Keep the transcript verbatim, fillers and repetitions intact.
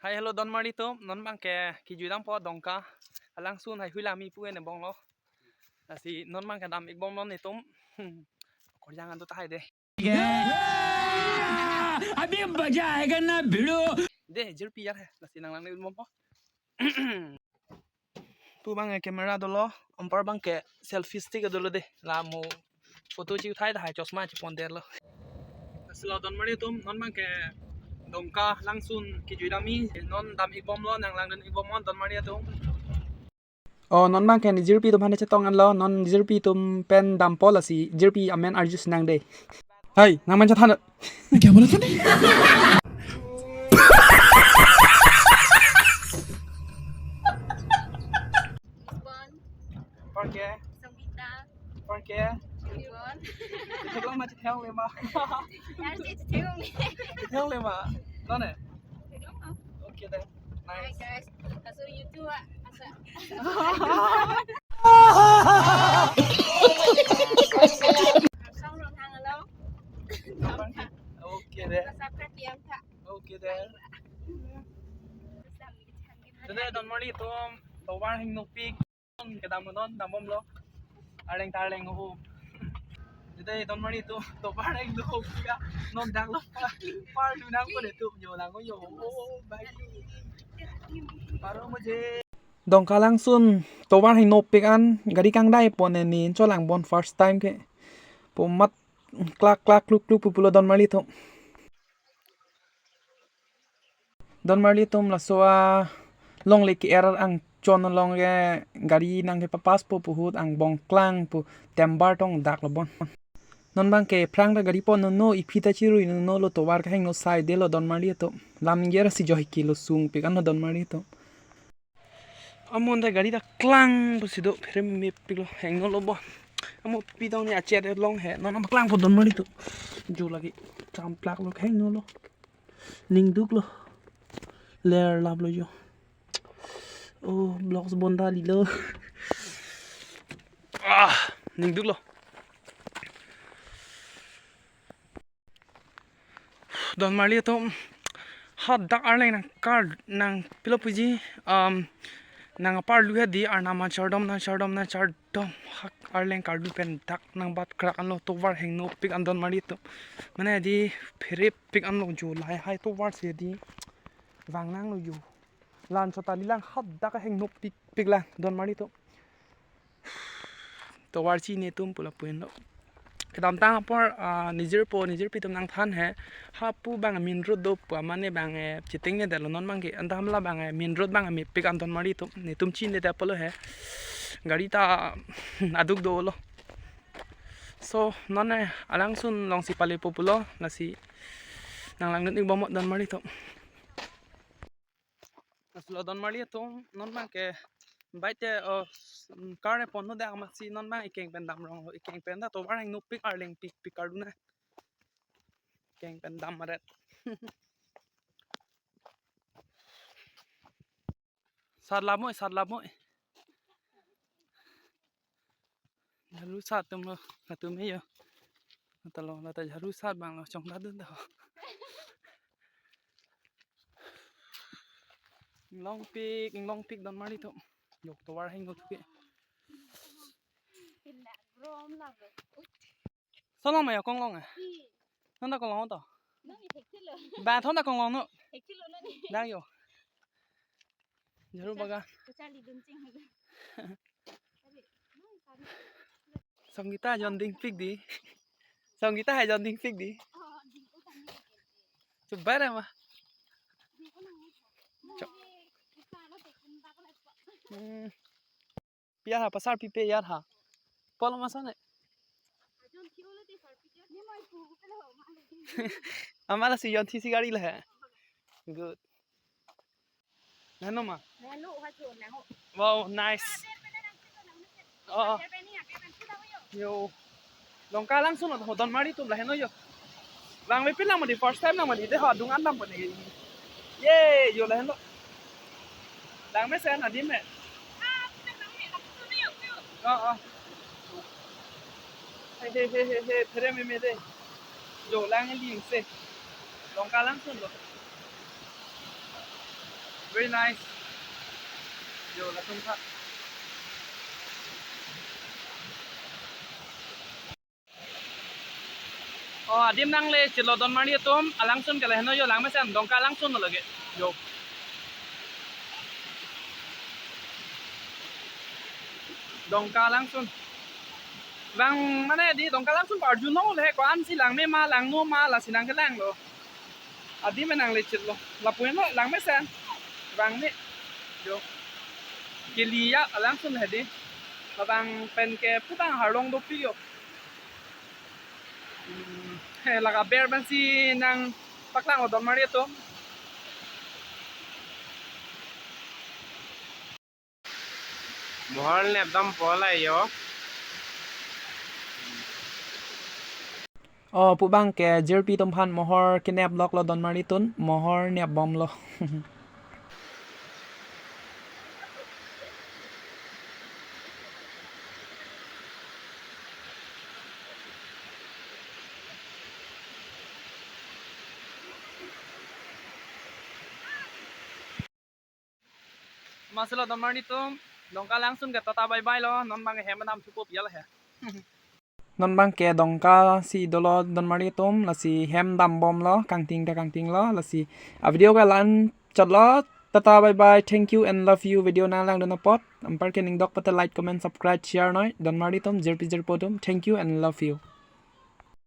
Hai, hello, donmarli atum, non abang ke kejui dampo Dongka alangsun, hai hui lami pu ne bonglo. Lasi non abang ke dam-ik bomlo netum. Korjang antu tahai de. अभी मजा आएगा ना भिड़ो। De, jirpi ya he, lasi nanglang-ik bompo. Pu abang ke camera dolo, anpar abang ke selfie stick dolo de. La mo photo chethai tahai chosma chepondetlo. Lasi lo donmarli atum, non abang ke Dongka alangsun kejui damji, non dam-ik bomlo, nanglangdun-ik bomlo donmarli atum. Oh, non abang ke ne jirpi atum aphan chetong anlo, non jirpi atum pen dampo, lasi jirpi amen arjusi nang de. Hai, nang man chethan. क्या बोला तूने? Anpar ke? Sangita. Anpar ke? Yvonne. Theklong ma, chethek le ma? Yar si chethek le. Chethek le ma? Non ne? Theklong ma. Okay then. Hi, nice, guys. Laso YouTube, ah, asa. Arsong Ronghang along. Okay then. Subscribe pi-ang tha. Okay then. Bye bye. Today, donmarli atum, tovar hengnopik kedam non dam bomlo. Arleng ta arleng ho. Today, donmarli atum, tovar hengnopik a non dak lo. Parlu nangpo netum, yo lang yo. Oh, bhai. Paro mujhe. Dongka alangsun tovar hengnopik an gari kangdai pon ne nin cholang bon first time ke. Pu mat klak klak kluk kluk pu pulo donmarli atum. Donmarli atum, laso alongle ke-er angchon along ke gari nang kepapas po pu ahut angbong klang pu tembar tong dak lo bon. Non abang ke aphrang ta gari pon nono, iphi ta chirui nono lo, tovar kehingno sai detlo donmarli atum. Lam ningje ra si johi kilo sungpik anlo donmarli atum. Amo ante gari ta klang pusi do, phere mepiklo, hingno lo bo. Amo pi tong ne achet long he, non abang klang po donmarli atum. Jo lake champlak lo, hingno lo. Ning duk lo. Ler lap lo jo. Oh, vlogs bonta lilo. Ah, ning duk lo. Donmarli atum, hadak arleng nangkar nang pilo puji, um, nang aparlu he di, arnam nangchardom, nangchardom, nangchardom, hak arleng karlu pen dak nangbat krak anlo, tovar hengnopik an donmarli atum. Mane di pherepik anlo jo, lahai hai tovar si di vang nanglo jo. Lan chota lilang, hadak hengnopikpik lang donmarli atum. Tovar chi netum pu lapu-an lo. Kedamtang apor, ah, ne jirpo, ne jirpi atum nangthan he. Hapu abang main road do pu amane abang, eh, chiteng ne detlo, non abang ke anta hamla abang, eh, main road abang mepik an donmarli atum. Netum chinine det apotlo he. Gari ta aduk dolo. So, non, eh, alangsun alongsi palepo pulo, lasi nanglangdun-ik bomnon donmarli atum. Lasi lo donmarli atum, non abang ke bike te, oh, mm, car te pon nodak amatsi non abang ekeng pen damrong lo, ekeng pen ta tovar hengnopik arleng pikpik karlu na. Ekeng pen dam maret. Sat lamoi, sat lamoi. Jharu sat atum lo, atum he jo. Anta lo, lata jharu sat abang lo, chongdadun ta ho. Inglongpik, inglongpik donmarli atum. Jo, tovar hingno thuke. Son long ma jo, konglong a? Nonta konglong to. Bang thonta konglong no. Lang jo. Jharu bagan. Sangita jon dingpik di. Sangita hai jon dingpik di. Chubai re ma. Chok. Hmm. Pi-ar ha, pasar pipe ya ha. Polo ma son ne. Amat lasi jonthisi gari le he. Good. Nano ma? Wow, nice. Oh. Jo. Dongka alangsun ho donmarli atum lahenlo jo. Lang mepik lang mati, first time lang mati, de ho adung an lang pon ne. Ye, jo lahenlo. Lang mesen adim he. Oh, oh. He, he, he, he, he, phere meme de. Jo lang li se. Dongka alangsun lo. Very nice. Yo, latum tha. Oh, adim nangle chilo Donmari atum, alangsun ke laheno yo, langmesen Dongka alangsun lage. Yo. Dongka alangsun. Bang mane di Dongka alangsun arjuno le ko-ansi langme ma, langno ma, lasi nangkelanglo. Adim nangle chilo. Lapu-an lo langmesen. Bang ne. Yo. Kili ya alangsun hedi. Labang pen ke putang harlong dopik yo. Hmm, he, lake aber pensi nangpaklanglo Donmari atum. Mohor nepdampo la yo. Oh, pu bang ke jirpi atum aphan mohor kenep loklo Donmari atum, mohor nepbomlo. Masalo Donmari atum, Dongka alangsun ke tata bye bye lo, non bang hem dam thupo pial he. Non bang ke Dongka si dolo Donmari atum, lasi hem dambomlo, kangting ta kangtinglo, lasi a video ke la-an chotlo, tata bye bye, thank you and love you, video nanglangdun apot, anparke ning dok pate like, comment, subscribe, share noi, Donmari atum, jirpi jirpo atum, thank you and love you.